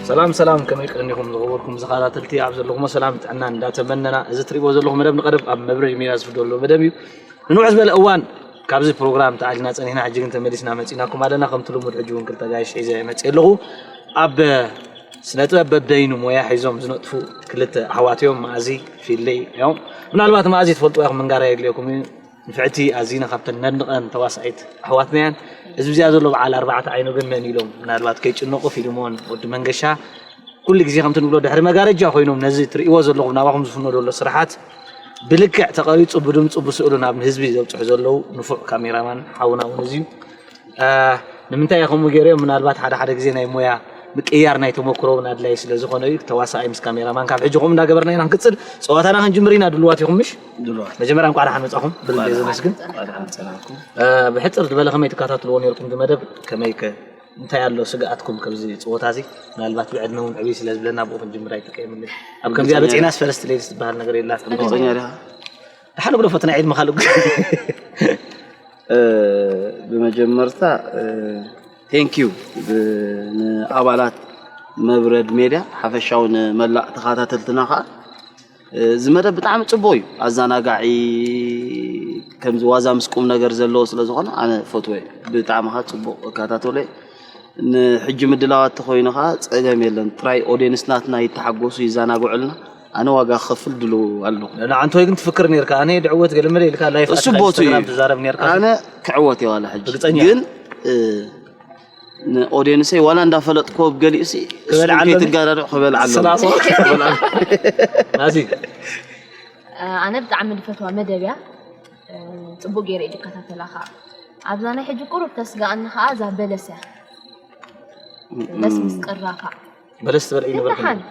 ሰላም ሰላም፣ ከመይ ቀኒኹም ዝኸበርኩም ተኸታተልቲ? ኣብ ዘለኹሞ ሰላም ጥዕና እንዳተመነና፣ እዚ ትሪእዎ ዘለኹም መደብ ንቐደም ኣብ መብረድ ሚድያ ዝፍዶ ዘሎ መደብ እዩ። ንንውሕ ዝበለ እዋን ካብዚ ፕሮግራም ተኣሊና ጸኒሕና፣ ሕጂ ግን ተመሊስና መጺናኩም ኣለና። ከምቲ ልሙድ ሕጂ እውን ክልተ ጋይሽ ሒዘ መጺእ ኣለኹ። ኣብ ስነ ጥበብ በበይኑ ሞያ ሒዞም ዝነጥፉ ክልተ ኣሕዋት እዮም፣ መኣዚ ፊለይ እዮም። ምናልባት መኣዚ ትፈልጥዋ ኢኹም፣ ምንጋር ኣየድልየኩም እዩ። ንፍዕቲ ኣዚና ካብተን ነድንቐን ተዋሳኢት ኣሕዋትና እያን። እዚ ብዚኣ ዘሎ በዓል ኣርባዕተ ዓይኑ ግን መን ኢሎም ምናልባት ከይጭነቑ፣ ፊልሞን ወዲ መንገሻ ኩሉ ግዜ ከምቲ ንብሎ ድሕሪ መጋረጃ ኮይኖም ነዚ ትርእይዎ ዘለኹም ናባኹም ዝፍኖ ዘሎ ስራሓት ብልክዕ ተቐሪጹ ብድምጹ ብስእሉ ናብ ህዝቢ ዘብጽሑ ዘለዉ ንፉዕ ካሜራማን ሓውና እውን እዚ እዩ። አ፣ ንምንታይ እየ ከምኡ ገይረዮ? ምናልባት ሓደ ሓደ ግዜ ናይ ሞያ ምቅያር ናይ ተመክሮ እውን ኣድላዪ ስለ ዝኾነ እዩ። ተዋሳኣይ ምስ ካሜራማን ካብ ሕጂ ከምኡ እንዳገበርና ኢና ክንቅጽል። ጸዋታና ክንጅምር ኢና። ድልዋት ኢኹም ምሽ? ድልዋት። መጀመርያ እንቋዕ ደሓን መጻኹም። ብልቢ እየ ዘመስግን። እንቋዕ ደሓን ጸናሕኩም። አ፣ ብሕጽር ዝበለ ከመይ ትከታተልዎ ነይርኩም እዚ መደብ? ከመይ ከ እንታይ ኣሎ ስግኣትኩም ከብዚ ጸወታ እዚ? ምናልባት ብዕድመ እውን ዕብይ ስለ ዝብለና ብኡ ክንጅምር ኣይትቀየምለይ። ኣብ ከምዚኣ በጺሕናስ ፈረስቲ ሌሊስ ዝበሃል ነገር የላትን። እርግጸኛ ዲኻ? ደሓን እግዶ ፈተና ዒድ ምኻል እኮ። እ፣ ብመጀመርታ፣ እ፣ ቴንክ ዩ ብ-፣ ንኣባላት መብረድ ሜድያ ሓፈሻዊ ንመላእ ተኸታተልትና ኸዓ፣ እ፣ እዚ መደብ ብጣዕሚ ጽቡቕ እዩ። ኣዘናጋዒ፣ ከምዚ ዋዛ ምስ ቁም ነገር ዘለዎ ስለ ዝኾነ ኣነ ፈትወ። ብጣዕሚ ኸዓ ጽቡቕ እከታተሎ እየ። ንሕጂ ምድላዋት ተኾይኑ ኸዓ ጸገም የለን። ጥራይ ኦድየንስ ናትና ይተሓጎሱ፣ ይዘናግዑልና። ኣነ ዋጋ ክኸፍል ድሉው ኣለኹ። ንዓንቶይ ግን ትፍክር ነርካ። ኣነ ድዕወት ገለ መለ ኢልካ ላይፍ እሱ ኣትካ ቦቱ እዩ። ኢንስታግራም ትዛረብ ነርካ። ኣነ ክዕወት እየ ዋላ ሕጂ። ርግጸኛ? ግን፣ እ፣ ንኦድየንሰይ ዋላ እንዳፈለጥኮ ኣብ ገሊኡሲ ክበልዓሎም? እሱ ከይትጋዳድዕ ክበልዓሎም። ሰላሳ? ክበልዓሎም። ናዚ? ኣነ ብጣዕሚ ዝፈትዋ መደብ እያ። ጽቡቅ ገይረ እየ ዝከታተላ ከዓ። ኣብዛ ናይ ሕጂ ቁሩብ ተስጋኣኒ ከዓ እዛ በለስ እያ። በለስ ምስ ቅራፋ። በለስ ትበልዒ ነበርክን? ደሓን።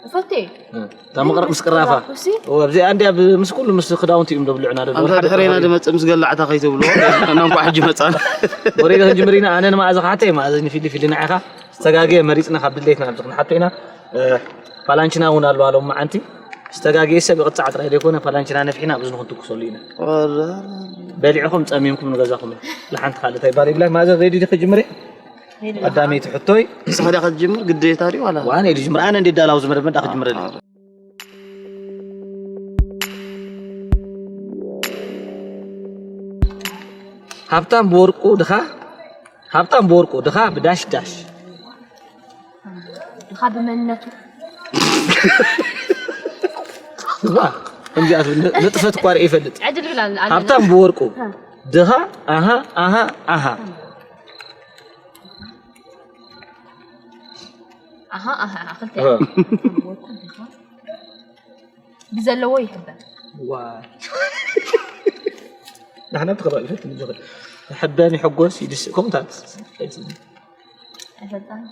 እፈቴ። እ፣ እታ መቕረ-፣ ምስ ቅራፋ። ቅራፍ እሲ? እወ፣ ኣብዚኣ እንድያ ብ-፣ ምስ ኩሉ ምስ ክዳውንቲ እዮም ደብልዑና ደለዉ። ኣንታ ሓደ ድሕሬና ክዳውንቲ። ድመጽእ ምስ ገላዕታ ከይትብልዎ፣ እና እንኳ ሕጂ መጻና። ወሬ ክንጅምር ኢና። ኣነ ንመኣዚ ክሓተ እየ፣ መኣዚ ንፊሊ ፊሊ ንዓኻ። ዝተጋገየ መሪጽና ካብ ድሌትና ኣብዚ ክንሓቶ ኢና። እ፣ ፓላንችና እውን ኣለዋ ሎማዓንቲ። ዝተጋገየ ሰብ ይቕጻዕ ጥራይ ዘይኮነ፣ ፓላንችና ነፊሕና ኣብዚ ንክንትኩሰሉ ኢና። ወረ። በሊዕኹም ጸሚምኩም ንገዛኹም። ለሓንቲ ካልእ እንታይ ባል ይብላ? ማዘር ሬዲ ዲኺ ጅምሪ? ሬዲ ኣለኹ። ቀዳመይቲ ሕቶይ። ንስኻ ዲኻ ትጅምር ግዴታ ድዩ ዋላ? ዋነ ኢሉ ጅምር። ኣነ እንዴት ዳላው ዝመደብ መዳ ክጅምረልኝ? ኣረ። ሃብታም ብወርቁ ድኻ፣ ሃብታም ብወርቁ ድኻ ብዳሽ ዳሽ። ድኻ ብመንነቱ። ድኻ፣ ከምዚኣ ትብል ን-፣ ንጥፈት እኳ ርኢ ይፈልጥ። ዕድል ብል ኣለ፣ ኣለ። ሃብታም ብወርቁ። ሃ። ድኻ፣ ኣሃ፣ ኣሃ፣ ኣሃ። ኣሃ፣ ኣሃ፣ ኣሃ፣ ክልተ። ኣሃ። ብዘለዎ ይሕበን። ዋ። ንሕና ብትኽክል ይፈልጥ ንዝኽእል። ይሕበን፣ ይሕጎስ፣ ይድስእ፣ ከምኡታት። ኣይፈልጣን።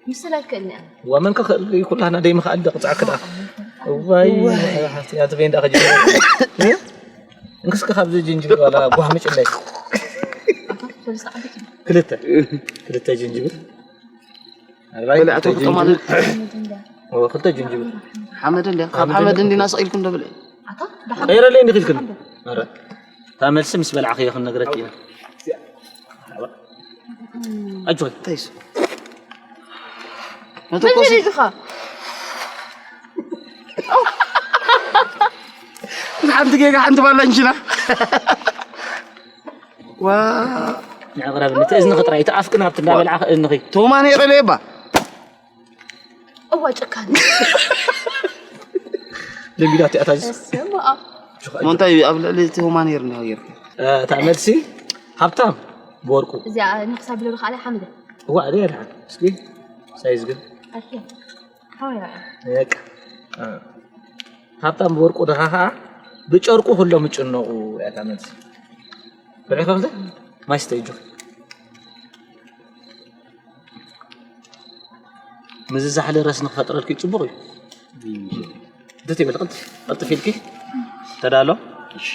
ምስል ኣይክእልን እያ። ወመን ክኽእል እዩ፣ ኩላህና ደይ ምኽኣል ደቕጻዕ ክዳ። እዋይ፣ እዋይ። ሓፍቲ፣ ኣቲ በይንዳ ከጅምር። እንክስከ ካብዚ ጅንጅብል ዋላ ጓህ ምጭለይ። ኣታ፣ ሰለስተ ዓበይቲ። ክልተ። ክልተ ጅንጅብል። ኣርባይ በለ ኣቶ ክልተ ክልተ ጅንጅብል። ጅንጅብል። ኦ፣ ክልተ ጅንጅብል። ሓመድ እንድያ፣ ካብ ሓመድ ሓመድ እንድያ። እንዲና ስቕ ኢልኩም ደብል። ኣታ፣ ደሓን። ቀይረለይ እንዲኺ ኢልክን? ኣረ፣ እታ መልሲ ምስ በላዕኽዮ ክንነግረኪ ኢና። ኣጆይ። ተይሱ። መተኮሲ። ምን ኢልካ? ሓንቲ ጌጋ ሓንቲ ባላ እንችላ። ዋ። ንዕቕረብ፣ ነቲ እዝንኺ ጥራይ፣ እቲ ኣፍክን ኣብቲ እንዳበልዓ እዝንኺ። ቶማ ነይረ ለየባ። እዋ ጨካን። ደንቢላት እያ ታጅ። በስመ ኣብ። እሞ እንታይ ኣብ ልዕሊ እቲ ቶማ ነይሩ እንዲኻ ጌርካ? እ፣ እታ መልሲ ሃብታም ብወርቁ። እዚኣ ንክሳብ ኢለ ዝኸኣለ ሓምደ። እዋ፣ እዚኣ ድሓን። እስኪ ሳይዝ ግን። ኣትያ። ሓወያ። በቃ። እ። ሃብታም ብወርቁ ድኻ ኸዓ ብጨርቁ ኩሎም ይጭነቑ እያ እታ መልሲ። በሊዕካ ከምዚ? ማይ ስተ እጆ። ምዝዛሕሊ ረስ ንክፈጥረልኪ ጽቡቕ እዩ። እንዴት ይብል? ቅልጥፍ፣ ቅልጥፍ ኢልኪ ተዳሎ። እሺ።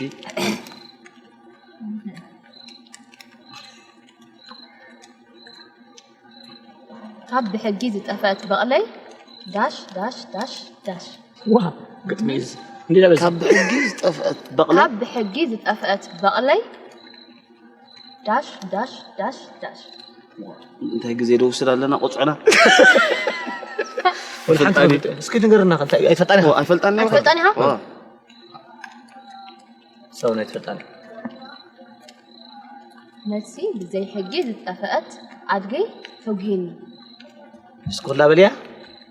ካብ ብሕጊ ዝጠፈአት በቕለይ ዳሽ ዳሽ ዳሽ ዳሽ። ዋ፣ ግጥሚ እዩ። እንዴ ዳበዝ? ካብ ብሕጊ ዝጠፍአት በቕለይ? ካብ ብሕጊ ዝጠፍአት በቕለይ ዳሽ ዳሽ ዳሽ ዳሽ። እንታይ ግዜ ደው ስላለና ቆጽዕና። ወላ ሓንቲ ኣይፈልጣን። እስኪ ንገርና፣ እንታይ ኣይትፈልጣን ኢኻ? ኣይፈልጣን። ኣይትፈልጣን ኢኻ? ሰው ነው ኣይትፈልጣን። መልሲ፣ ብዘይ ሕጊ ዝጠፈአት ኣድገይ ተጉሂኒ። እስኩላ በልያ።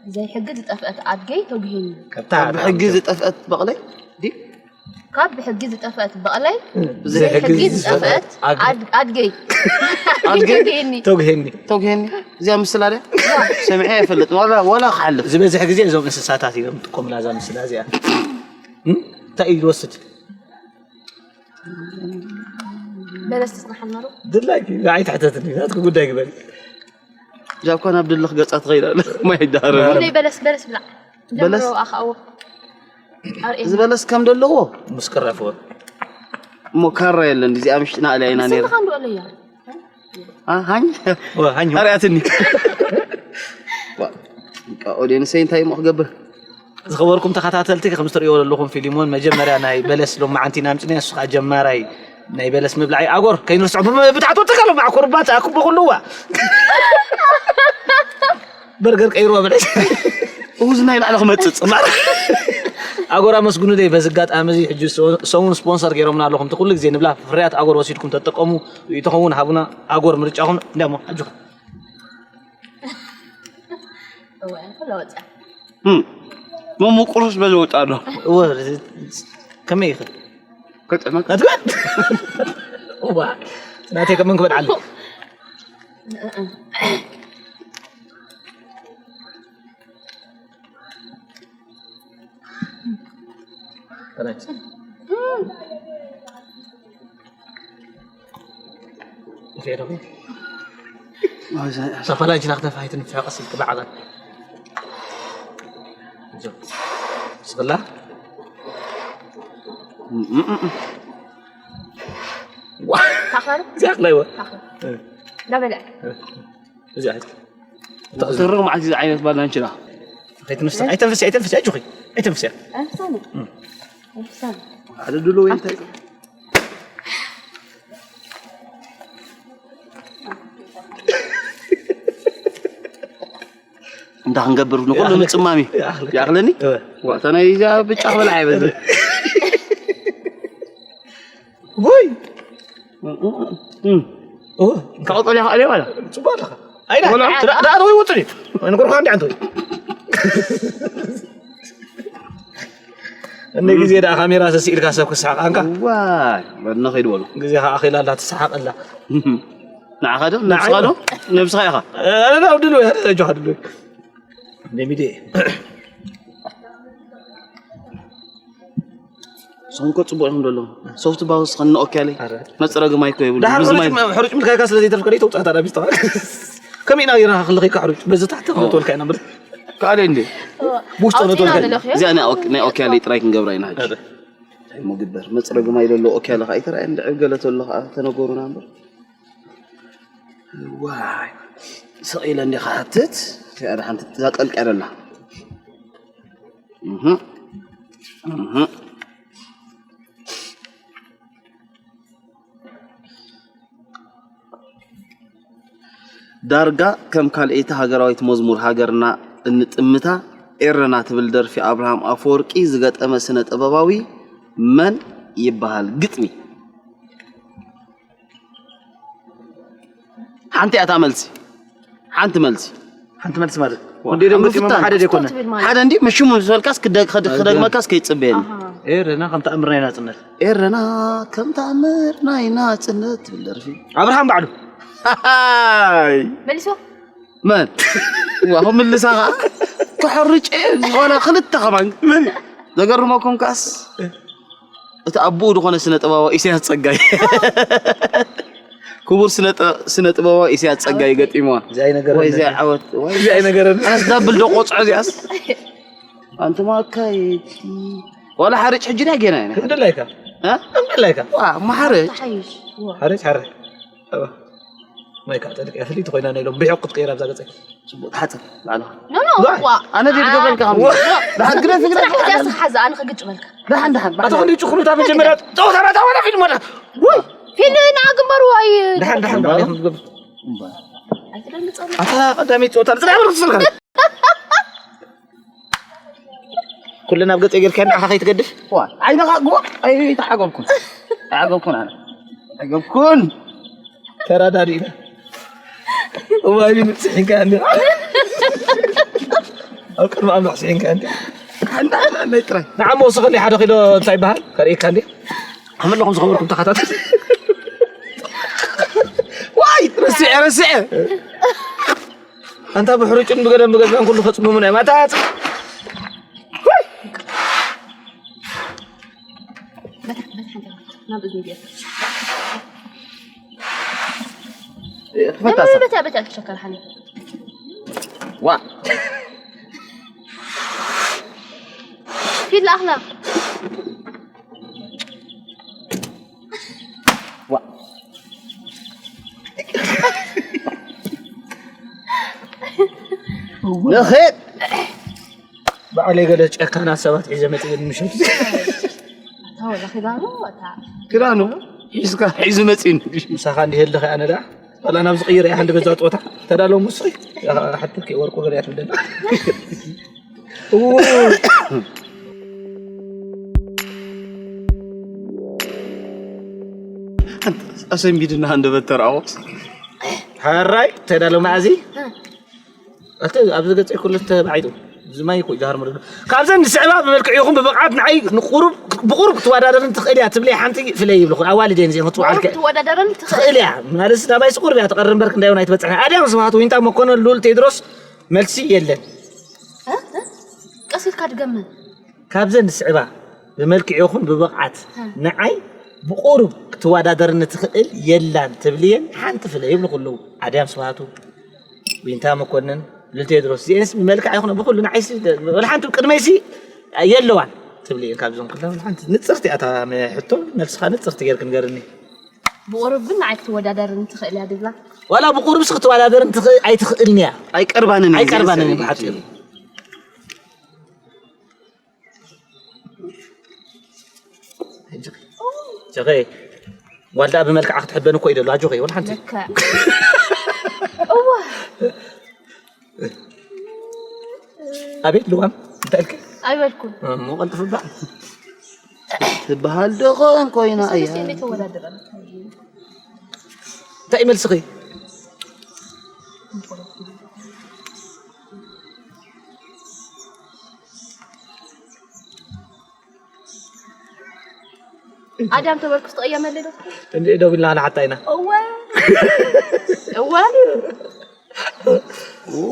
ብዘይ ሕጊ ዝጠፈአት ኣድገይ ተጉሂኒ። ከብታ ብሕጊ ዝጠፍአት በቕለይ ዲ ካብ ብሕጊ ዝጠፈአት በቕለይ ብዘይ ብዘይ ሕጊ ዝጠፈአት ኣድ- ኣድገይ ኣድገይ? ተጉሂኒ። ተጉሄኒ። ተውሄኒ እዚኣ ምስላ ድያ ሰሚዐ ኣይፈልጥ ዋላ ዋላ ክሓልፍ ዝበዝሕ ግዜ እዞም እንስሳታት እዮም ጥቀሙላ እዛ ምስላ እዚኣ። እም? እንታይ እዩ ዝወስድ? በለስ ትፅናሓልና ዶ? ድላይ ኣይትሕተትኒ፣ ናትኩ ጉዳይ ግበሪ። ጃብኳ ናብ ድልኽ ገፃ ትኸይድ ኣለ ማይ ይዳረበ ብለይ በለስ በለስ ብላዕ። በለስ? ጀምሮ ኣኻእዎ ኣርእየኒ። እዚ በለስ ከም ዘለዎ ምስ ቅረፍዎ እሞ ካራ የለን እዚኣ ምሽጥና ኣልያ ኢና ነይራ ስምኻ እንዶ ኣለያ። አ፣ ሃኝ ወ- ሃኝ ኣርያትኒ ኦዲየንሰይ እንታይ እሞ ክገብር ዝኸበርኩም ተኸታተልቲ ከም ዝትርእይዎ ዘለኹም ፊሊሞን መጀመርያ ናይ በለስ ሎማዓንቲ ናምፅና ንሱ ከዓ ጀማራይ ናይ በለስ ምብላዕ ኣጎር ከይንርስዖ ብታዕቱ ትካሉ ማዕኮርባት ኣኩቦ ኩልዋ በርገር ቀይርዋ በለስ እውዚ ናይ ላዕሊ ክመፅእ ፅማር ኣጎር ኣመስግኑለይ በዚ ኣጋጣሚ እዚ ሕጂ ሰውን ስፖንሰር ገይሮምና ኣለኹም እቲ ኩሉ ግዜ ንብላ ፍርያት ኣጎር ወሲድኩም ተጠቀሙ ይተኸውን ሃቡና ኣጎር ምርጫኹም እንደሞ ኣጆኹም እወ፣ ኩላ ወፅያ። መሙ ቁርስ በዚ ወጣ ኣሎ እወ ከመይ ይኽእል ከጥዕመካ ኣትበል እዋ ናተይ ከመን ክበልዓሉ ሳፋላንቺ ናክተፋ ኣይትንፍሕ ቀስ ኢልክ ብዓቐል ስቕላ ታኸር እዚኣ ክላይወ ታኸር እንዳበልዐ እዚኣ ተረግ መዓልቲ ዝዓይነት ባላንችና ኣይተንፍሲ ኣይተንፍሲ ኣይተንፍሲ ኣጆኺ ኣይተንፍሲ ኣይፍሳነ ኣይፍሳነ ሓደ ድሎ ወይ እንታይ እንዳ ክንገብር ንኩሉ ምፅማሚ ይኣኽለኒ ዋእታ ናይ እዛ ብጫ ክበልዓ ይበዝሕ ጉይ ካብ ቀጠልያ ከኣልዮ ማለት ፅቡቅ ኣለካ ኣይዳ ደኣ ወይ ውፅእ ንጎርኳ እንዲ ኣንተ እነ ግዜ ደኣ ካሜራ ሰስኢልካ ሰብ ክስሓቅ ኣንካ ዋይ በነ ከይድ በሉ ግዜ ከዓ ኣኺላ ኣላ ትስሓቅ ኣላ ንዓኻ ዶ ነብስኻ ዶ ነብስኻ ኢኻ ኣነ ዳ ድሉ ኣነ ዳ ጆኻ ድሉ እንደ ሚዲ ሰንኮ ጽቡቅ ይኹን ደሎ ሶፍት ባውስ ከነ ኦኬ ኣለይ መጽረግ ማይ ኮ ይብሉ ዳሓር ብዙ ማይ ሕሩጭ ምልካይካ ስለ ዘይተርፍ ከደይ ተውጻእታ ዳ ቢስታ ከመይ ኢና ጌርና ክልኺካ ሕሩጭ በዚ ታሕቲ ክነጥወልካ ኢና ምር ካለ እንዴ ውሽጦ ነጥወልካ እዚኣ ናይ ኦኬ ኣለይ ጥራይ ክንገብራ ኢና ሕጂ እንታይ ሞ ግበር መጽረግ ማይ ደሎ ኦኬ ኣለኻ ኣይተራእየ እንድዕብ ገለ ተሎ ከዓ ተነገሩና እምበር ዋይ ስቕ ኢለ እንዲኻ ሃትት እዚኣ ሓንቲ ዛቀልቀለላ ዳርጋ ከም ካልኣይቲ ሃገራዊት መዝሙር ሃገርና እንጥምታ ኤረና ትብል ደርፊ ኣብርሃም ኣፈወርቂ ዝገጠመ ስነ ጥበባዊ መን ይበሃል? ግጥሚ ሓንቲ እያ እታ መልሲ ሓንቲ መልሲ ሓንቲ መልሲ ማለት ወንዴ ደም ገጢሞም ሓደ ደይኮነ ሓደ እንዲ መሽሙ ዝበልካስ ክደግመካስ ከይፅበየኒ ኤረና ከም ተኣምር ናይ ናፅነት ኤረና ከም ተኣምር ናይ ናፅነት ትብል ደርፊ ኣብርሃም ባዕሉ መሊሱ መን ዋሁ ምልሳ ከዓ ክሕርጭ ዋላ ክልተ ከማን መን ዘገርመኩም ከኣስ እቲ ኣቦኡ ዝኾነ ስነ ጥበባዊ ኢሳያስ ጸጋይ ክቡር ስነ ጥበባዊ ኢሳያስ ጸጋይ ገጢምዋ ወይ እዚኣ ዓወት ወይ እዚኣ ኣይነገረን ኣነስ ዳብል ዶ ቆጽዖ እዚኣስ ኣንተ ማካይ ዋላ ሓርጭ ሕጂ ዳ ጌና ኢና እንደላይካ እንደላይካ ማሓርጭ ሓርጭ ሓርጭ ማይ ከዓ ጠሊቅ እያ ፍልይቲ ኮይና ናይ ሎም ብሕቁ ትቀይር ኣብዛ ገፀይ ፅቡቅ ትሓፅብ ባዕልኻ ኖ ኖ ዋ ኣነ ድየ ዝገብረልካ ከም ድሓን ግደፊ ግደፊ ስራሕ እዚኣ ስራሕ እዛ ኣነ ከግጭ በልካ ድሓን ድሓን ኣቶ ክንዲ ጭኹኑታ መጀመርያ ፀወታ ናታ ዋላ ፊልም ወላ ወይ ፊልም እና ግንባሩ ኣይ ድሓን ድሓን ባዕልኻ ትገብር ኣይትደንግፀሉ ኣታ ቀዳመይ ፀወታ ፅናሕ ብርክ ስልካ ኩለን ኣብ ገጸይ ጌርካ ንዓኻ ከይትገድፍ። ዋ፣ ዓይንኻ ግቦ። ኣይተዓገብኩን። ኣይዓገብኩን ኣነ። ኣይዓገብኩን። ተራዳዲእና። እዋይ፣ ንስሒንካ እንዲ። ኣብ ቅድሚ ኣምላኽ ስሒንካ እንዲ። ሓንዳ ናይ ጥራይ። ንዓሞ ወስኸኒ ሓደ ኪሎ እንታይ ይበሃል? ከርእየካ እንዲ። ከመለኹም ዝኸበርኩም ተኸታተል። ዋይ፣ ረሲዐ፣ ረሲዐ። ኣንታ ብሕሩጭን ብገደም ብገዛን ኩሉ ከጽምሙና እዮም። ኣታ ጽ-፣ በታ፣ በታ ሓንቲ ናብ እዝኑ ገይር። ክፈታ ሰብ። በታ፣ በታ ክሸከር ሓኒ። ዋ። ፊት ለኣኽላ። ዋ። ንኽድ። ባዕለይ ገለ ጨካናት ሰባት ሒዘ መፅእ ምሸት። ኣታ ወላ ክዳኑ፣ ኣታ። ክዳኑ ሒዝካ፣ ሒዙ መፅእኒ። ምሳኻ እንዲህ የለኸ ኣነ ደኣ። ዋላ ናብ ዝቕይር እያ፣ ሓንዲ በዛ ጦታ። ተዳሎ ሙስኺ። ሓትኪ ወርቁ ገለ እያ ትብለና። እዎ። ኣሰንቢድና ሃንደበት ተራእዎ። ሕራይ፣ ተዳሎ መኣዚ። ኣተ ኣብዚ ገጸይ ኩሉ ተባዒጡ። እዚ ማይ እኮ ይዛሃር መረዶ። ካብዘን ዝስዕባ ብመልክዕ ይኹን ብብቕዓት ንዓይ ንቁሩብ፣ ብቑሩብ ክትወዳደርን ትኽእል እያ ትብለይ ሓንቲ ፍለይ ይብልኹ። ኣዋልድ እየን እዚአን ክጽውዓልከ። ክትወዳደርን ትኽእል። ትኽእል እያ። ማለት ናባይ ስቁር እያ ትቐርብ እምበር ክንዳይ እውን ኣይትበጽሕን። ኣድያም ስብሃት ዊንታ መኮነን ልኡል ቴድሮስ መልሲ የለን። እ? እ? ቀስ ኢልካ ድገመን። ካብዘን ዝስዕባ ብመልክዕ ይኹን ብብቕዓት እ። ንዓይ ብቑሩብ ክትወዳደርኒ ትኽእል የላን ትብልየን ሓንቲ ፍለ ይብሉ ኩሉ። ኣድያም ስብሃቱ፣ ዊንታ መኮንን፣ ልል ቴድሮስ። እዚኤንስ ብመልክዕ ይኹን ብኹሉ ንዓይሲ ወላ ሓንቲ ቅድመይሲ የለዋን ትብልየን ካብዞም ኩላ ወላ ሓንቲ ንጽርቲ እያ እታ ሕቶ፣ መልስኻ ንጽርቲ ጌርክ ንገርኒ። ብቑሩብ ግን ንዓይ ክትወዳደርኒ ትኽእል እያ ድብላ። ዋላ ብቑሩብስ ክትወዳደርኒ ትኽእል፣ ኣይትኽእልን እያ። ኣይቀርባንን እየን፣ ኣይቀርባንን እየን እየን። ብሓጺሩ። ጀኸይ፣ ጓል ደኣ ብመልክዓ ክትሕበን እኮ ይደሉ፣ ኣጆኸይ፣ ወላ ሓንቲ። ልክዕ። እዋ። ኣቤት ልዋም፣ እንታይ ኢልኪ? ኣይበልኩን። እሞ ቀልጥፍባ። ትበሃል ደኾን ኮይና እያ። ሰለስተ እንዴት ተወዳደረ? እንታይ እዩ መልስኺ? ኣዳም ተበርክስ ትቐየመለይ ዶ? እንዴ ደው ኢልና ንሓታ ኢና። እወ። እወ። እዎ፣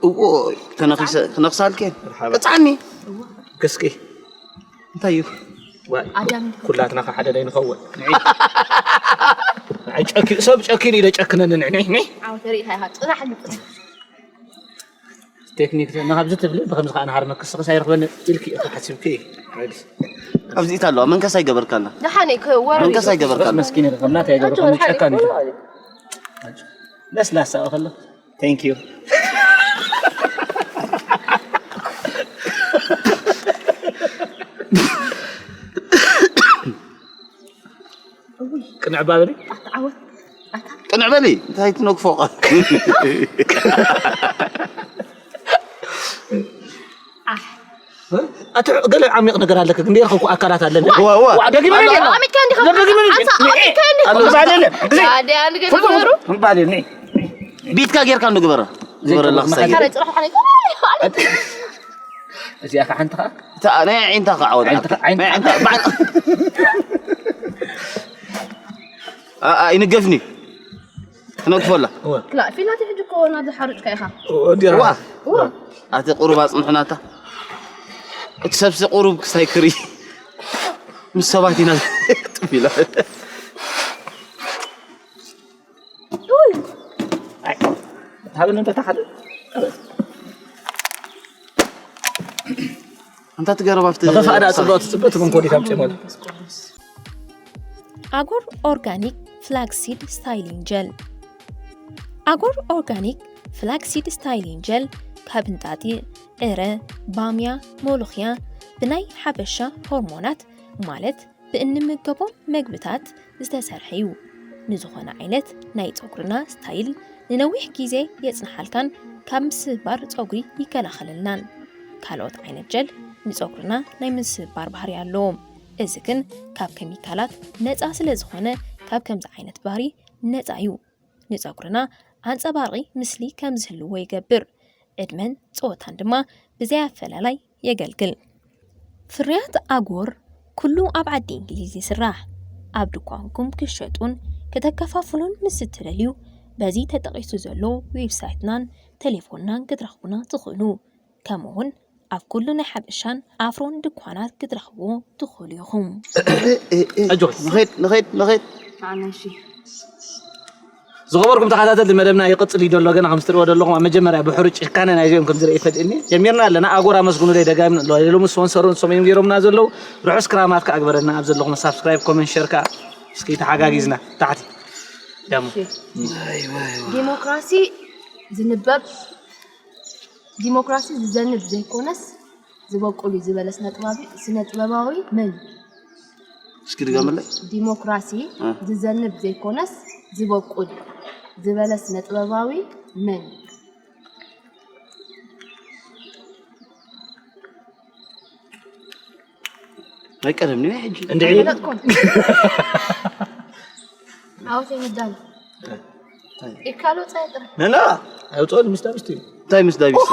እዎ፣ ተነኺሰ-፣ ክነኽሳልኬ። መርሓባ። ቅጻኒ። ክስኪ። እንታይ እዩ? ዋይ፣ ኣዳም። ኩላትና ከሓደ ዶ ይንኸውን? ንዒ። ንዓይ ጨኪ-፣ ሰብ ጨኪኑ ኢለ ጨክነኒ፣ ንዒ፣ ንዒ፣ ንዒ። ዓወት ርኢኻ ኢኻ፣ ጽናሕ ንጽናሕ። ቴክኒክ ተ-፣ ንኻብዚ ትብሊ፣ ብኸምዚ ኸዓ ንሃርመኪ፣ ንስኽስ ኣይረኽበኒ ኢልኪ ኢኺ ሓሲብኪ። ሬዲ። ኣብዚ ኢታ ኣለዋ፣ መንከስ ኣይገበርካላ። ደሓን እየ፣ ከ-፣ ወረ መንከስ ኣይገበርካላ። መስኪን ኢኺ፣ ከም ናተይ ኣይገበርኩ፣ ኣጆ፣ ደሓን ጨካን እዩ። ኢኺ። ለስላሳ ከሎ። Thank you። ቅንዕ ባበሊ። ኣታ ዓወት። ኣታ። ቅንዕ በሊ፣ እንታይ ትነግፎ ቃል? ኣሕ። ኣቲ ገለ ዓሚቕ ነገር ኣለክ፣ ግን ርኸብኩ ኣካላት ኣለኒ። ዋ፣ ዋ። ዋ፣ ደጊመ ኣሎ፣ ኣሎ። ኣሚትካ እንዲኻ። ደጊመ ኣሳ፣ ኣሚትካ እንዲኻ። ኣሎ። ባለ፣ ባለ። ኣደ፣ ኣደ፣ ገለ ፉል፣ ፉል፣ ገሩ። ባለ፣ ኒ። ቢትካ ጌርካ እንዶ ግበራ። ግበረላ ዘይኮነ ክሳይ። መኸራ ጽራሕ ሓነ። እዚኣ ከዓ ሓንቲ ከዓ? እታ ናይ ዓይንታ ከዓ ወድዓት። ዓይንታ፣ ዓይንታ። ናይ ዓይንታ። ባዕ-፣ ኣ-፣ ኣ-፣ ኣይንገፍኒ። ክነግፎላ። እወ። ክላ-፣ ፊላቲ ሕጂ እኮ ናብዚ ሓሩጭካ ኢኻ። እወ፣ እንዲያ። እዋ። እወ። ኣቲ ቁሩብ ኣጽንሑናታ። እቲ ሰብሲ ቁሩብ ክሳይ ክሪ። ምስ ሰባት ኢና ጥፍ ኢላ። ኡይ። ኣይ፣ ሃበኒ እንተ ተሓደ። ኣንታ ትገረብ ኣብቲ ንኸፋ ደኣ ጽብቕቲ ጽብቕቲ መንኮሊት ኣምጺኦምሉ። ኣጎር ኦርጋኒክ ፍላክሲድ ስታይሊንግ ጀል። ኣጎር ኦርጋኒክ ፍላክሲድ ስታይሊንግ ጀል ካብ እንጣጢዕ፣ ዕረ፣ ባምያ፣ ሞሎኽያ ብናይ ሓበሻ ሆርሞናት ማለት ብእንምገቦም መግብታት ዝተሰርሐ እዩ። ንዝኾነ ዓይነት ናይ ጸጉርና ስታይል ንነዊሕ ግዜ የጽንሓልካን ካብ ምስባር ጸጉሪ ይከላኸለልናን። ካልኦት ዓይነት ጀል ንጸጉርና ናይ ምስባር ባህሪ ኣለዎ። እዚ ግን ካብ ኬሚካላት ነጻ ስለ ዝኾነ ካብ ከምዚ ዓይነት ባህሪ ነጻ እዩ። ንጸጉርና ኣንጸባራቒ ምስሊ ከም ዝህልዎ ይገብር። ዕድመን ጾታን ድማ ብዘይ ኣፈላላይ የገልግል። ፍርያት ኣጎር ኩሉ ኣብ ዓዲ እንግሊዝ ይስራሕ። ኣብ ድኳንኩም ክሸጡን ከተከፋፍሉን ምስ እትደልዩ በዚ ተጠቒሱ ዘሎ ዌብሳይትናን ቴሌፎንናን ክትረኽቡና ትኽእሉ። ከምኡ እውን ኣብ ኩሉ ናይ ሓበሻን ኣፍሮን ድኳናት ክትረኽብዎ ትኽእሉ ኢኹም። ኣጆኺ። ንኸይድ ንኸይድ ንኸይድ ኣነሺ ዝኸበርኩም ተኸታተልቲ መደብና ይቕፅል እዩ ዘሎ። ገና ከም ዝትሪእዎ ዘለኹም ኣብ መጀመርያ ብሕሩጭ ጭካነ ናይዚኦም ከም ዝርኢ ይፈድእኒ ጀሚርና ኣለና። ኣጎር ኣመስግኑለይ ደጋሚ ኣለዋ ሎሚ ስፖንሰሩ ንሶም እዮም ገይሮምና ዘለዉ። ርሑስ ክራማት ከኣ ግበረልና። ኣብ ዘለኹም ሳብስክራይብ ኮመንት ሸር ከኣ እስኪ ተሓጋጊዝና ታሕቲ ያሞ ዲሞክራሲ ዝንበብ ዲሞክራሲ ዝዘንብ ዘይኮነስ ዝበቁል እዩ ዝበለ ስነ ጥበባዊ መን እዩ? እስኪ ድገምለይ። ዲሞክራሲ እ። ዝዘንብ ዘይኮነስ ዝበቁል ዝበለ ስነ ጥበባዊ መን እዩ? ናይ ቀደም ናይ ሕጂ እንድዒ ኣይፈለጥኩን። ዓወተይ ምዳን ኢካሎ ፀጥር ነና ኣይውፅኦን ምስ ዳብስቲ እዩ እንታይ ምስ ዳቢስ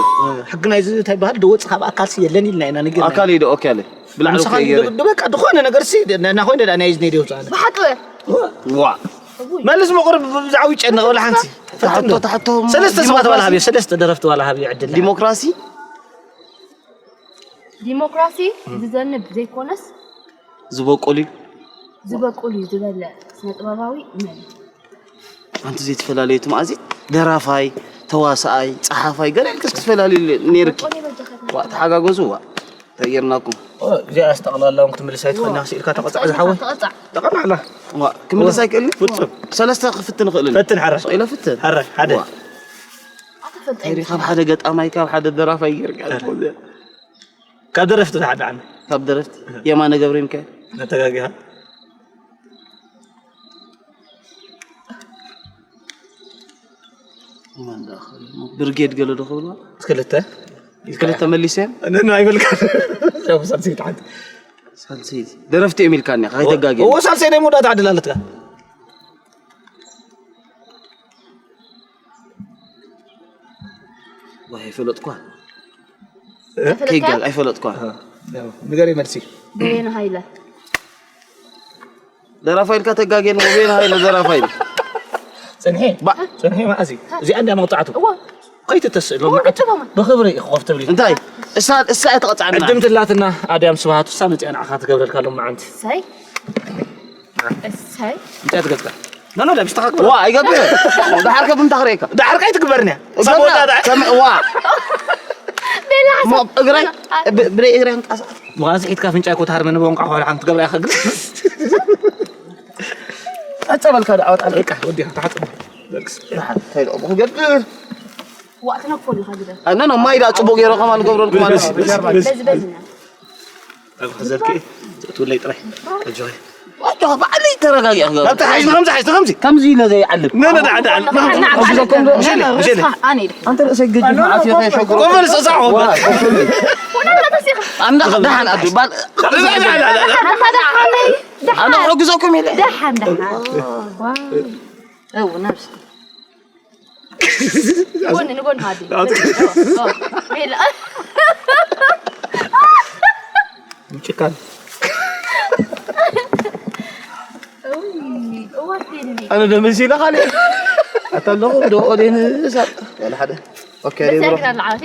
ሕጊ ናይዚ እንታይ በሃል ደወፅ ካብ ኣካልሲ የለን ኢልና ኢና ንገር ኣካል ኢዶ ኦኬ ኣለ ብላዕሊ ምሳኻ ከየረ በቃ ዝኾነ ነገር ሲ ናኾይነ ዳ ናይዚ ነድዮ ዝኣነ ብሓቂ መልስ መቑር ብዛዕባ ይጨነቕ ወላ ሓንቲ ተሓቶ ተሓቶ ሰለስተ ሰባት ዋላ ሃብዮ ሰለስተ ደረፍቲ ዋላ ሃብዮ ዕድል ዲሞክራሲ ዲሞክራሲ ዝዘንብ ዘይኮነስ ዝበቁል እዩ ዝበቁል እዩ ዝበለ ስነ ጥበባዊ መን እዩ? ኣንቲ ዘይተፈላለዩ እቲ መኣዚ ደራፋይ ተዋሳኣይ ፀሓፋይ ገለ ኢልክስ ክትፈላለዩ ነይርኪ ቆሌ በጃኻትና ዋ ተሓጋገዙ ዋ ተየርናኩም እዚኣ ኣስተቕላላውን ክትምልስ ኣይትኽእልና ስኢልካ ተቐፃዕ ዝሓወ ተቐፃዕ ተቐላዕላ ዋ ክምልስ ኣይክእልን ፍፁም ሰለስተ ክፍትን ይኽእል ፈትን ሓረ ኢለ ፍትን ሓረ ሓደ ዋ ኣተፈልጠ ተይሪ ካብ ሓደ ገጣማይ ካብ ሓደ ደራፋይ ጌርካ ካብ ደረፍቲ ሓደ ዓሚ ካብ ደረፍቲ የማነ ገብረ ሚካኤል ነተጋጊኻ የማን ደኣ ክብል እሞ ብርጌድ ገለ ዶ ክብልዋ ክልተ ክልተ መሊሰ ነን ኣይበልካ ሳልሰይቲ ሓንቲ ሳልሰይቲ ደረፍቲ እዮም ኢልካኒ ከይተጋጊ እዎ ሳልሰይ ናይ መወዳእታ ዕድል ኣለትካ ዋይ ኣይፈለጥኳ ከይጋግ ኣይፈለጥኳ ንገሪ መልሲ በየነ ሃይለ ደራፋ ኢልካ ተጋጌን ወቤን ሃይለ ደራፋ ኢሉ ፅንሒ ፅንሒ መዓዚ እዚኣ እንዳ መውፃዕቱ እዎ ከይትተስእሎ እዎ መዓት ግጥሞማ ብኽብሪ ኢኹ ኮፍ ትብሊ እንታይ እሳ እሳ እያ ተቐፃዕና ዕድምቲ ኣላትና ኣድያም ስብሃቱ እሳ መፅኣ ንዓኻ ትገብረልካ ሎም መዓንቲ እሰይ እሰይ እንታይ ትገብር ኖ ኖ ለብሽ ተኻክብሮ ዋ ኣይገብር ዳሓርከ ብምታ ክርእየካ ዳሕር ከይትግበርንያ እገብራ ከም- ዋ ቤላ እሞ እግረይ ብ- ብደይ እግረይ ንቃሳት ምዃንሲ ሒትካ ፍንጫይ ኮታር መን በንቋ ኳል ሓንቲ ትገብራ ይኸግል ኣፀበልካ ዶ ኣወጣ በቃ ወዲኻ ተሓፅቡ እንታይ ደሞ ክገብር ዋእ ትነኮልካ ግደ ኣነ ነው ማይ ዳ ፅቡቅ ገይረ ከማን ገብረልኩም ማለት በዚ በዚ ና ኣብ ክዘልኪ ትእትውለይ ጥራይ ኣጆይ ዋጆ ባዕለይ ተረጋጊ ክገብር ኣብታ ሓይሽ ንኸምዚ ሓይሽ ንኸምዚ ከምዚ ኢለ ዘይዓልብ ነነ ዳዓ ዳዓ ኣነ ኣንተ ርእሰይ ገጅ ማዓት የሸጉ ቆመል ሰሳዕ ኣንዳ ደሓን ኣዱ ባል ኣነ ሕግዘኩም ኢለ ደሓን ደሓን ደሓን እው ነብስ ጎን ንጎን ሃዲ ቤላ ምጭካን እዋ ፊልሚ ኣነ ደመሲ ኢለ ካለ ኣታ ኣለኹ ዶ ኦዴን ሳቅ ወላ ሓደ ኦኬ ሪብሮ በዚያ ግራ ለዓለፊ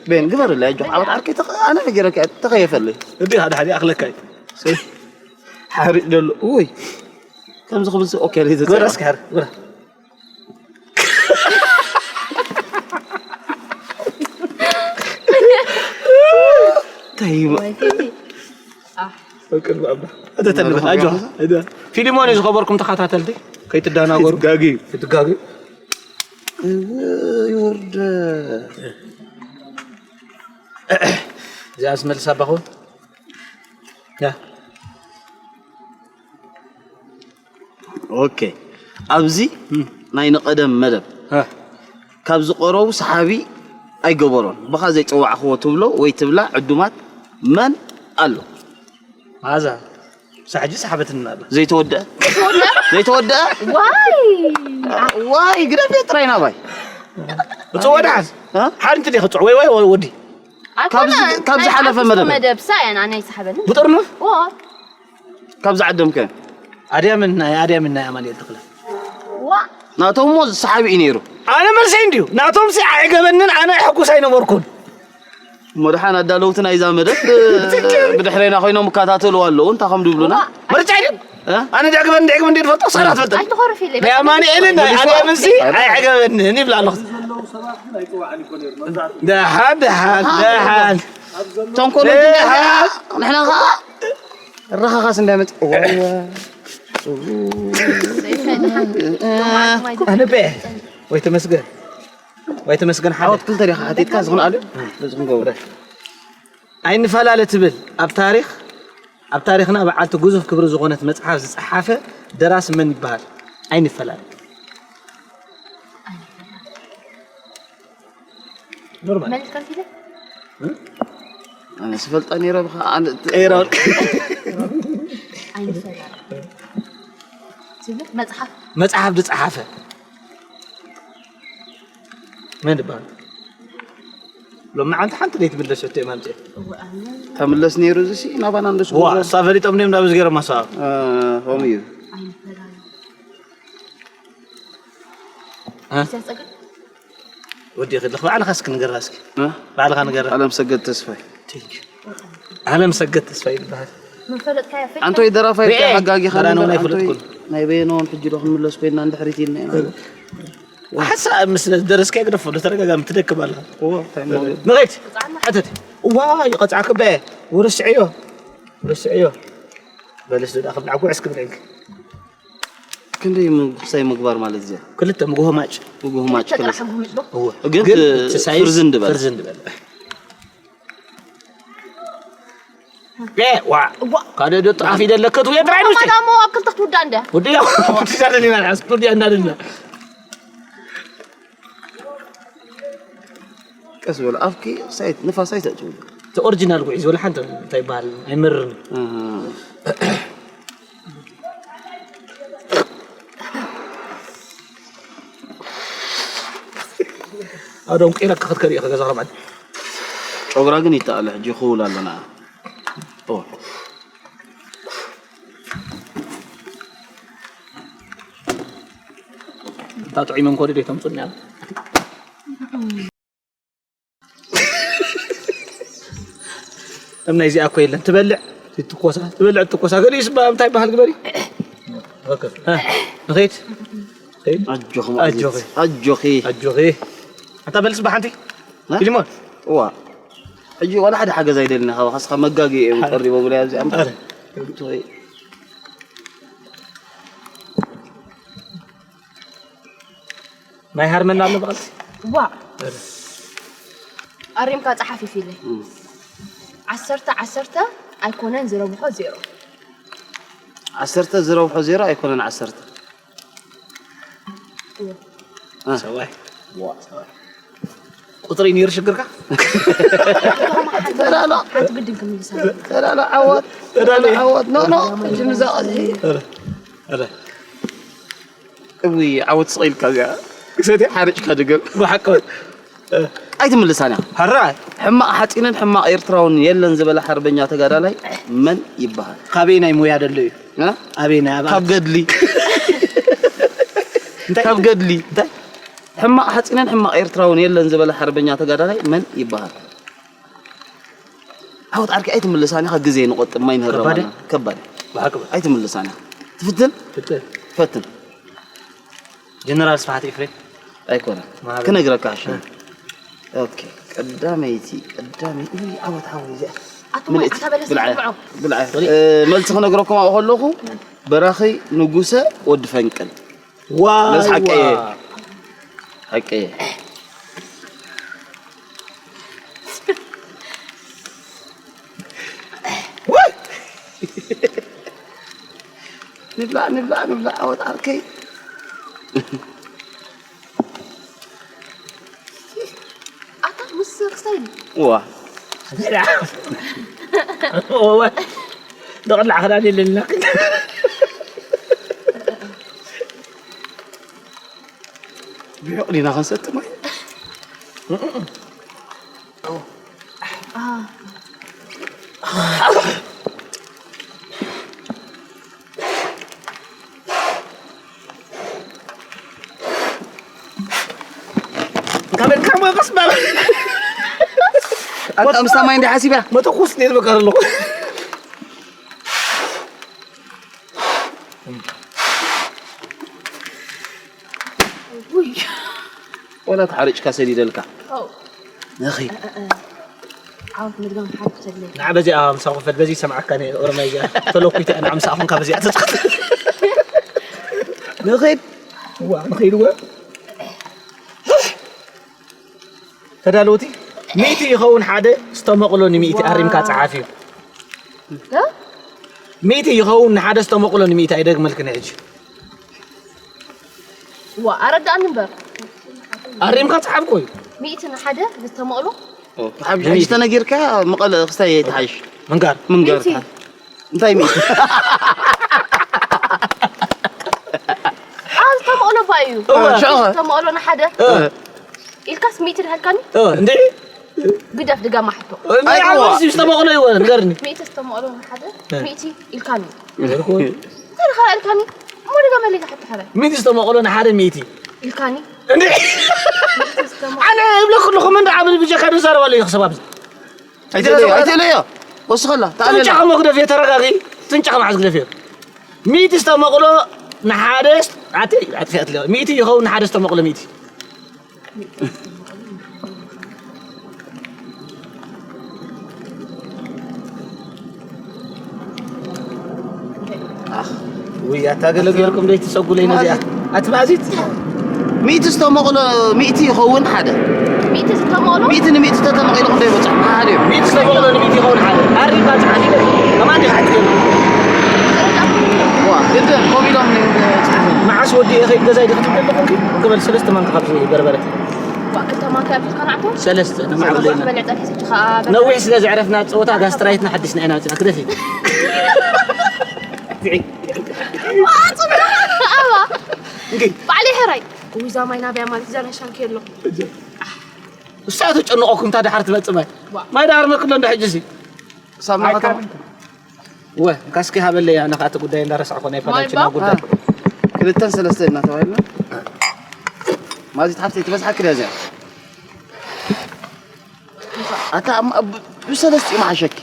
ቤን ግበርለይ ኣጆ ዓወት ዓርከይ ተኸ- ኣነ ነገረካ ተኸየፈልይ እንዲ ሓደ ሓደ ኣኽለካይ ሓሪጭ ደሎ ውይ ከምዚ ክብል ሲ ኦኬ ሪዘ ግበራ እስኪ ሓደ ግበራ ተይማ ወይ ፊልሚ ፍቅር ባባ እተተልበት ኣጆ ፊልሞን እዩ ዝኸበርኩም ተኸታተልቲ ከይትዳናገሩ ጋጊ ክትጋጊ ይወርደ እዚኣ ዝመልስ ኣባኹ ያ ኦኬ ኣብዚ ናይ ንቀደም መደብ ካብ ዝቀረቡ ሰሓቢ ኣይገበሮን ብኻ ዘይፀዋዕኽዎ ትብሎ ወይ ትብላ ዕዱማት መን ኣሎ? መዓዛ ሳሕጂ ሰሓበትኒ ኣላ። ዘይተወደአ ዘይተወደአ ዋይ ዋይ ግደፍ ጥራይ ናባይ እጽ ወዳሓን ሓንቲ ዲኺ ጽዕ ወይ ወይ ወዲ ካብዚ- ካብዚ ሓለፈ መደብ። መደብ ሳያን ኣነ ይስሓበኒ ብጥርኑፍ ዋ ካብዚ ዓደምከ ኣድያምን ናይ ኣድያምን ናይ ኣማኑኤል ተኽለ ዋ ናቶም እሞ ዝሰሓብ እዩ ነይሩ። ኣነ መልሰይ እንድዩ ናቶም ሲ ኣይገበንን ኣነ ሕጉስ ኣይነበርኩን እሞ ደሓን ኣዳለውቲ ናይዛ መደብ ብድሕሬና ኮይኖም ይከታተሉ ኣለዉ እንታይ ከም ድብሉና ምርጫ እዩ እ? ኣነ ዳግበን ዳግበን እንዴት ፈልጦ ሰራት ፈልጦ ኣይትኾርፍ ኢለ ናይ ኣማኑኤልን ናይ ኣድያምን ሲ ኣይዕገበንን ይብላ ኣለኹ ደሓን ደሓን ደሓን ተንኮል ንሕና ከዓ ራኻኻስ እንዳመፅ ኣነቤ ወይ ተመስገን ወይ ተመስገን ሓደ ዓወት ክልተ ዲኻ ሓቲትካ ዝኽን ኣሉ በዚ ክንገብረ ኣይንፈላለ ትብል ኣብ ታሪክ ኣብ ታሪክና በዓልቲ ግዙፍ ክብሪ ዝኾነት መፅሓፍ ዝፀሓፈ ደራሲ መን ይበሃል? ኣይንፈላለ ኖርማል መልስ ከፊለ ኣነ ስፈልጣ ነይረ ብኻ ኤሮን ኣይንፈላ ትብል መፅሓፍ መፅሓፍ ዝፀሓፈ መን ይበሃል? ሎሚ ዓንቲ ሓንቲ ዘይትምለሰቶ እየ ማምፅእ ተምለስ ነይሩ እዚ ሲ ናባና እንደሱ ዋ እሳ ፈሊጦም ድም ናብዚ ገይሮም ኣሰባብ ከምኡ እዩ ኣይንፈላ እ? ሲያጸግም ወዲ ክልኽ ባዕልኻ እስኪ ንገራ እስኪ ባዕልኻ ንገራ ኣለም ሰገድ ተስፋይ ኣለም ሰገድ ተስፋ ይበሃል መፈለጥካዮ ፈ ኣንቶይ ደራፋይ ሓጋጊኻ በራኖ ናይ ኣንቶይ ፍለጥኩን ናይ በየኖን ሕጂ ዶ ክንምለስ ኮይና እንድሕሪት ኢልና ኢና ሓሳብ ምስ ደረስካ ግደፎ ዶ ተረጋጋሚ ትደክም ኣለኻ እዎ እንታይ ማለት ንኸይድ ሓተት እዋ ይቐፅዓክ በ ወረስዕዮ ወረስዕዮ በልስ ዶ ክብላ ጉዕስ ክብለክ ክንደይ ምጉሳይ ምግባር ማለት እዚኣ ክልተ ምጉሆ ማጭ ምጉህ ማጭ ክልተ እዎ ግን ግን እቲ ሳይዝ ፍርዝን ድበል ፍርዝን ድበል ዋ ካልእ ዶ ጣፍ ይደለከት ወይ ጥራይ ንስቲ ማዳሞ ኣብ ክልተ ክትውዳ እንደ ወዲ ያ ወዲ ያ እንዳደና ቀስ በል ኣፍኪ ሳይት ንፋስ ኣይተእትው እቲ ኦሪጂናል ጉዒ ዝበለ ሓንቲ እንታይ ይበሃል ኣይመርርን ኣዶም ቂረካ ክትከድ ኢኻ ገዛ ረብዓት ጨጉራ ግን ይተኣለ ሕጂ ክውል ኣለና እታ ጥዑይ መንኮዲ ደይ ተምፁ እኒኣ እም ናይዚኣ እኮ የለን ትበልዕ ትትኮሳ ትበልዕ ትትኮሳ ገሊኡ ስባ እንታይ በሃል ግበሪ ንኸይድ ኣጆኺ ኣጆኺ ኣጆኺ ኣጆኺ ኣንታ በልስ ብሓንቲ ፊልሞን እዋ ሕጂ ዋላ ሓደ ሓገዝ ኣይደልና ካብ ካስኻ መጋጊ እዮም ቀሪቦም ላይ ኣብዚ ኣምጣ ናይ ሃርመና ኣሎ በቐልቲ ዋ ኣሪምካ ፀሓፍ ይፊለ ዓሰርተ ዓሰርተ ኣይኮነን ዝረብሖ ዜሮ ዓሰርተ ዝረብሖ ዜሮ ኣይኮነን ዓሰርተ ሰዋይ ቁጥሪ ነይሩ ሽግርካ ሓንቲ ግድን ክምልሳ ተላሎ ዓወት ዓወት ኖ ኖ እጅ ምዛ ቀዝሒ እዊ ዓወት ስቕ ኢልካ እዚኣ ክሰትያ ሓሪጭካ ድገም ብሓቂ ኣይትምልሳን እያ ሓራ ሕማቕ ሓፂንን ሕማቕ ኤርትራውን የለን ዝበለ ሓርበኛ ተጋዳላይ መን ይበሃል ካበይ ናይ ሞያ ደሎ እዩ እ? ኣበይ ናይ ኣብ ካብ ገድሊ ካብ ገድሊ እንታይ ሕማቕ ሓፂንን ሕማቕ ኤርትራውን የለን ዝበለ ሓርበኛ ተጋዳላይ መን ይበሃል ዓወት ዓርኪ ኣይትምልሳን ኢኻ ግዜ ንቆጥብ ማይ ንህረም ከባድ ኣለና ከባድ ብሓቂ ኣይትምልሳን ኢኻ ትፍትን ፍትህ ፈትን ጀነራል ስብሓት ኤፍሬም ኣይኮነን ማህበር። ክነግረካ ሽም ኦኬ ቀዳመይቲ ቀዳመይቲ ውይ ዓወት ዓወት እዚኣ ኣቶ ማይ ኣታ በለስ ብልዓያ ትብልዖ ብልዓያ እ፣ መልሲ ክነግረኩም ኣብኡ ከለኹ በራኺ ንጉሰ ወዲ ፈንቅል ዋይ መልሲ ሓቀየ ዋይ። ሓቀየ ንብላዕ ንብላዕ ንብላዕ ዓወት ዓርከይ ኣታ ምስ ክሳይ ዋ እወ። ደቕላዕ ክዳን የለና። ብሕቕ ዲና ክንሰቲ ማይ? ካበልካ ሞ ቀስ በል። ኣታ ምሳማይ እንደ ሓሲባ። መተኩስ እንዴት በቃ ኣለኹ። ውይ። ወላ ተሓሪጭካ ሰዲደልካ። ኦ። ንኺድ። እ፣ እ፣ እ። ዓወት ምድጋም ሓቂ ተድልየካ። ንዓ በዚኣ ምሳኹ ፈድ፣ በዚ ሰምዓካ ነ ኦሮማይ እዚኣ ተለኩይተ ንዓ ምሳኹም ካብ እዚኣ ተትኸድ። ንኺድ። ዋ፣ ንኺድ ወ። ተዳለውቲ፣ ሚእቲ ይኸውን ሓደ፣ ዝተመቕሎ ንሚእቲ ኣሪምካ ጸሓፍ እዩ። እ? ሚእቲ ይኸውን ንሓደ፣ ዝተመቕሎ ንሚእቲ ኣይደግመልክን ሕጂ። ዋ፣ ኣረዳእኒ እምበር። ኣሪምካ ጸሓፍ ኮዩ። ሚእቲ ንሓደ ዝተመቕሎ? ኦ፣ ብሓ-፣ ሕጂ ተነጊርካ መቐለ ክስታይ ይትሓይሽ። ምንጋር። ምንጋር። ሚእቲ። እንታይ ሚእቲ? ኣዝ ተመቕሎ ባ እዩ። እወ። ሽዑ ኸ? ተመቕሎ ንሓደ። እወ። ኢልካስ ሚእቲ ድሃልካኒ? እወ፣ እንዴ? ግደፍ ድጋማ ሕቶ። እንዴ፣ ኣይዋ። ዓመት ሲ ዝተመቕሎ ይወ፣ ንገርኒ። ሚእቲ ዝተመቕሎ ንሓደ፣ እ። ሚእቲ ኢልካኒ። ይበልኩ። እንታይ ድኻ ኢልካኒ? እሞ ድጋመለይ ዝሓቶ ሓራይ። ሚእቲ ዝተመቕሎ ንሓደ ሚእቲ። ኢልካኒ። እንዴ? ሚእቲ ዝተመቕሎ። ኣነ እብለኩ ኣለኹ፣ መን ደኣ ዓብል ብጀካ ንዛረብ ኣሎ እዩ ክሰብ ኣብዚ። ኣይትለዮ፣ ኣይትለዮ። ወስኸላ፣ ተኣለላ። ትንጫኸ መግደፍ እየ፣ ተረጋጊ። ትንጫኸ መዓዝ ግደፍ እየ። ሚእቲ ዝተመቕሎ ንሓደ፣ ኣቲ፣ ኣቲ፣ ኣቲ፣ ሚእቲ ይኸውን ንሓደ ዝተመቕሎ ሚእቲ። ኣኽ፣ ውይ፣ ኣታ ገለ ገርኩም ደይ ትሰጉለይ ነዚኣ። ኣቲ ማዚት? ሚእቲ ዝተመቕሎ ሚእቲ ይኸውን ሓደ። ሚእቲ ዝተመቕሎ? ሚእቲ ንሚእቲ ተተመቒሉ ክንደይ ይበጽሕ? ሓደ እዩ። ሚእቲ ዝተመቕሎ ንሚእቲ ይኸውን ሓደ። ኣሪባ ጸሓፊ ደ? ከማን ዲኻ ሕትገሉ? ዋ፣ ግድን፣ ኮም ኢሎም ን-፣ ጽሑፍ። መዓስ ወዲኤ ኸይድ ገዛይ ዲኺ ትብሊ ኣለኹም? ክበል ሰለስተ ማንካ ካብዚ በርበረ። ዋ፣ ክልተ ማንካ ኣብዚልካ ንዓቶ? ሰለስተ፣ ንማዕብል ሰለስተ ኢና። ክበልዕ ጸኒሐ፣ ሕጂ ኸኣ በርበረ። ነዊሕ ስለ ዘዕረፍና ጸወታ ጋስትራይትና ሓዲስና ኢና መጺና። ክደፊ። ኣባ። እንኪ። ባዕለይ ሕራይ። ውይ፣ እዛ ማይ ናብያ ማለት እዛ ናይ ሻንኬሎ። እሳ ተጨንቆኩም፣ እታ ደሓር ትመጽእ ማይ። ዋ። ማይ ደሓር መክሎ እንዳ ሕጂ ሲ። ሳምና ከተማ። ወ፣ ካስኪ ሃበለይ፣ ኣነ ኸኣ እቲ ጉዳይ እንዳረሳዕኩ ናይ ማይ ፓላንቺና ባ? ጉዳይ። ክልተን ሰለስተ እናተባሂልና። ማዚት ሓፍተይ፣ ትበዝሓኪ ድያ እዚኣ? ኣታ፣ ኣብ፣ ኣብ፣ ብሰለስቲኡ መሓሸኪ።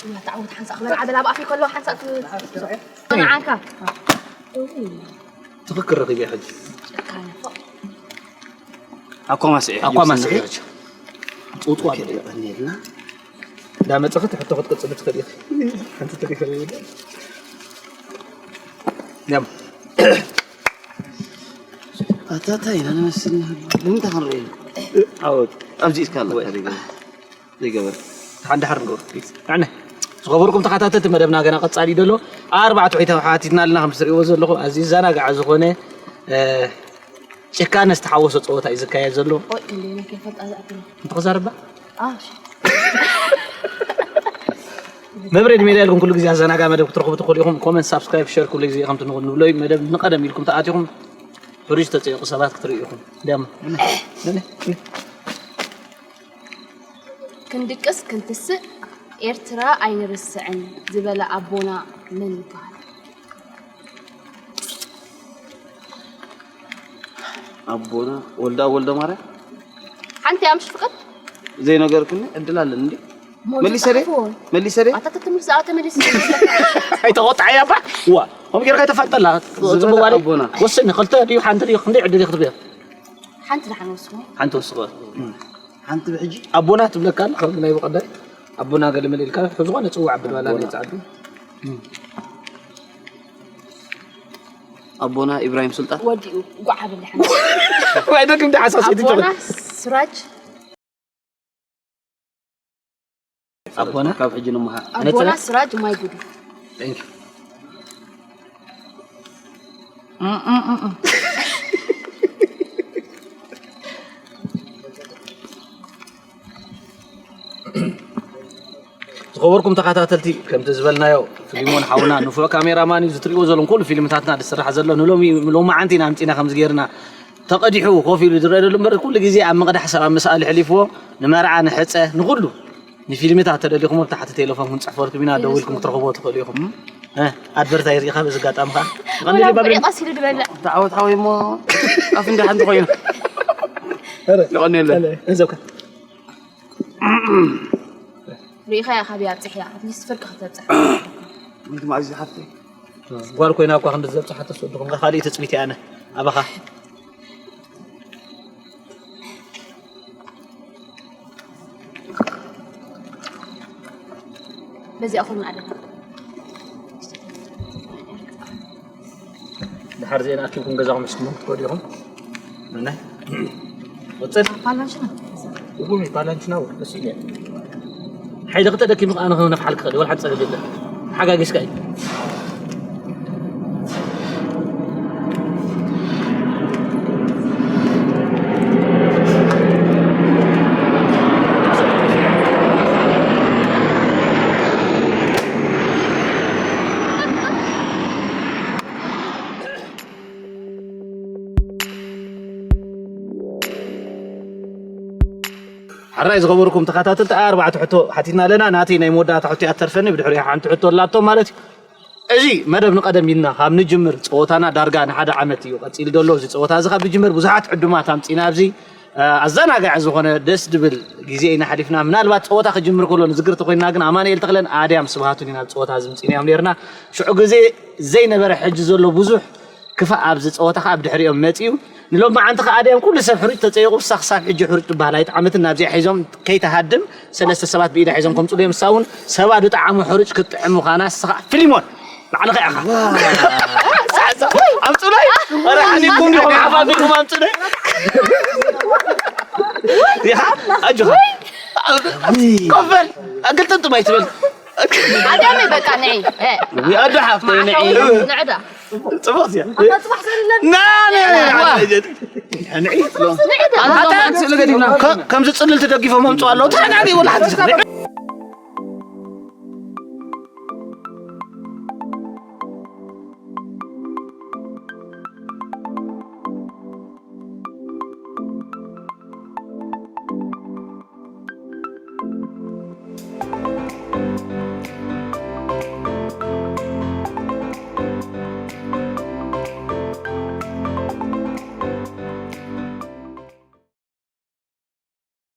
እያ፣ ተዓወት ሓንሳእ ክበልዓ በላ፣ ኣብ ኣፈይ ከሎ ሓንሳእ ት-፣ ንዓካ። ትኽክል ረኺበ ሕጂ። ጨካን። ኣኳ ማስዒ ሕጂ ኣኳ ውስን ማስዒ ሕጂ። ሕጂ። ጽውጽዋ ኦኬ፣ በል። ቀኒልና። እንዳመጸኸት ሕቶ ክትቅጽል ትኽእል ኢኺ። ሓንቲ ትሪፈ ይብል። ያም። ኣታ እንታይ ኢና ንመስል ንህሉ? ንምንታይ ክንርኢ? ዓወት። ኣብዚ ኢድካ ኣለካ፣ ወይ። ደገ-፣ ዘይገበር። ሓንዳሓር ንገብሮ። ኣነ። ዝኸበርኩም ተኸታተልቲ መደብና ገና ቀጻሊ እዩ ዘሎ። ኣርባዕተ ውሒት ተሓቲትና ኣለና፣ ከም ትርእይዎ ዘለኹም። ኣዝዩ ዘናጋዒ ዝኾነ፣ እ፣ ጭካነ ዝተሓወሶ ጸወታ እዩ ዝካየድ ዘሎ። ኦይ፣ ክንደይ ነከ ይፈልጣ ዝኣክል። እንተ ክዛረባ? ኣሽ። መብሬድ ሜድያ ኢልኩም ኩሉ ግዜ ኣዘናጋ መደብ ክትረኽቡ ትኽእሉ ኢኹም። ኮመንት፣ ሳብስክራይብ፣ ሸር ኩሉ ግዜ ከምቲ ንኹ ንብሎ እዩ። መደብ ንቐደም ኢልኩም ተኣቲኹም ሕሩጅ ተጸየቑ ሰባት ክትርእዩ ኢኹም። ደም። ክንድቅስ ክንትስእ ኤርትራ ኣይንርስዕን ዝበለ ኣቦና መን ይበሃል? ኣቦና ወልዳ ወልደ ማርያም። ሓንቲ እያ ምሽ ፍቅር? ዘይነገርኩኒ ዕድል ኣለኒ እንዴ? ሞጆ መሊሰ ደ? ጻሕፍዎ። መሊሰ ደ? ኣታ ተትምልስ፣ ኣታ ተመልስ። ኣይተቆጣዕያ እባ። ዋ፣ ከምኡ ጌርካ ኣይተፋልጠላ። ዝበለ ጽቡቕ ባሪ። ኣቦና። ወስኒ፣ ክልተ ድዩ፣ ሓንቲ ድዩ፣ ክንደይ ዕድል እዩ ክትብያ? ሓንቲ ደሓን ወስኑ። ሓንቲ ወስኑ። ሓንቲ ብሕጂ? ኣቦና ትብለካ ኣላ፣ ከም ናይ ብቐዳይ። ኣቦና ገለ መለ ኢልካ፣ ዝኾነ ጽዋዕ ኣብል ባላ ኣቦና። ናይ ጻዕዱ። ኣቦና ኢብራሂም ሱልጣን። ወዲኡ፣ ጓዕ ኣብል ሓንቲ። ዋይ፣ ደግም ደሓሳስ፣ እቲ ኣቦና ጀበና። ስራጅ። ኣቦና? ካብ ሕጂ ንምሃር። ኣቦና ነጽራ? ስራጅ ማይ ጉዱ። Thank you። እም፣ እም፣ እም፣ እም። ዝኸበርኩም ተኸታተልቲ፣ ከምቲ ዝበልናዮ፣ ፊሊሞን ሓውና ንፉዕ ካሜራማን እዩ። ዝትሪእዎ ዘለኹም ኩሉ ፊልምታትና ዝስራሕ ዘሎ ንሎሚ፣ ሎማዓንቲ ኢና ኣምፂና ከምዚ ጌርና ተቐዲሑ ኮፍ ኢሉ ዝረአ ዘሎ እምበር፣ ኩሉ ግዜ ኣብ ምቕዳሕ ሰብ ኣብ ምስኣል የሕሊፍዎ፣ ንመርዓ፣ ንሕፀ፣ ንኹሉ፣ ንፊልምታት ተደሊኹም ኣብ ታሕቲ ቴሌፎን ክንፅሕፈልኩም ኢና፣ ደዊልኩም ክትረኽብዎ ትኽእሉ ኢኹም። እ፣ ኣድቨርታይዝ ኢኻ በዚ ኣጋጣሚ ኸዓ። ወላ ቀኒለይ ባብል። ብዕቀስ ኢሉ ዝበልዕ። ተዓወት ሓወይ እሞ ኣፍ እንዲ ሓንቲ ኮይኑ። ኧረ፣ ንቐንየለን። ኧረ፣ እንዘብካ። ርኢኻያ፣ ካበይ ኣብፅሕያ? ኣትሊስት ፍርቂ ከተብፅሕ። ወይድማ እዚ ሓፍተይ። ጓል ኮይና እኳ ክንዲ ዘብፅሓ ተስወድኹም። ካልእ ትፅቢት እየ ኣነ ኣባኻ። በዚኣ ኹን ኣለ። ድሓር ዜና ኣኪብኩም ገዛኹም ሕዝኩም ክትከዱ ኢኹም። ምናይ? ወፅል? ፓላንችና። እኹም ፓላንችና ወ-፣ ደስ ይብል። ሓይሊ ክተደኪም ኣነ ክነፍሓል ክኽእል፣ ወላ ሓንቲ ፀገም የለን። ሓጋጊዝካ እዩ። ሓራይ ዝኸበርኩም ተኸታተልቲ፣ ኣርባዕተ ሕቶ ሓቲትና ኣለና። ናተይ ናይ መወዳእታ ሕቶ እያ ትተርፈኒ፣ ብድሕሪኡ ሓንቲ ሕቶ ኣላቶ ማለት እዩ። እዚ መደብ ንቐደም ኢልና ካብ ንጅምር፣ ጸወታና ዳርጋ ንሓደ ዓመት እዩ ቀጺሉ ዘሎ። እዚ ጸወታ እዚ ካብ ዝጅምር ብዙሓት ዕዱማት ኣምጺና ኣብዚ፣ እ፣ ኣዘናጋዒ ዝኾነ ደስ ዝብል ግዜ ኢና ሓሊፍና። ምናልባት ጸወታ ክጅምር ከሎ ንዝክር ተኾይንና ግን ኣማኑኤል ተኽለን ኣድያም ስብሃቱን ኢና ኣብ ጸወታ እዚ ምጺናዮም ነይርና። ሽዑ ግዜ ዘይነበረ ሕጂ ዘሎ ብዙሕ ክፋእ ኣብዚ ጸወታ ከኣ ብድሕሪኦም መጺኡ። ንሎማዓንቲ ከኣ ኣድያም ኩሉ ሰብ ሕሩጭ ተጸይቑ፣ ንሳ ክሳብ ሕጂ ሕሩጭ ትበሃል ኣይጠዓመትን። ናብዚኣ ሒዞም ከይትሃድም ሰለስተ ሰባት ብኢዳ ሒዞም ከምጽኡ እዮም። ንሳ እውን ሰባ ዝጠዓሞ ሕሩጭ ክትጥዕም ምዃና ንስኻ ፊሊሞን ባዕልኻ ኢኻ። ኣምጹለይ። ኧረ ሓኒኩም ዲኹም ሓፍ ኣቢልኩም ኣምጹለይ። ይሓ፣ ኣጆኻ። ኮፍ በል። ግልጥምጥም ኣይትበል። ኣዳመይ በቃ ንዒ። እ። ኣዶ ሓፍተይ ንዒ። ንዕዳ። ጽቡቕ እያ። ኣታ ጽባሕ ሰለለን። ና፣ ና፣ ና፣ ዋ። ና። ንዒ። ንዕዳ። ኣታ ስእሊ ገዲፍና። ከ-፣ ከምዚ ጽልል ተደጊፎም ኣምጽኡ ኣለዉ። ተረጋጊ ወላ ሓንቲ።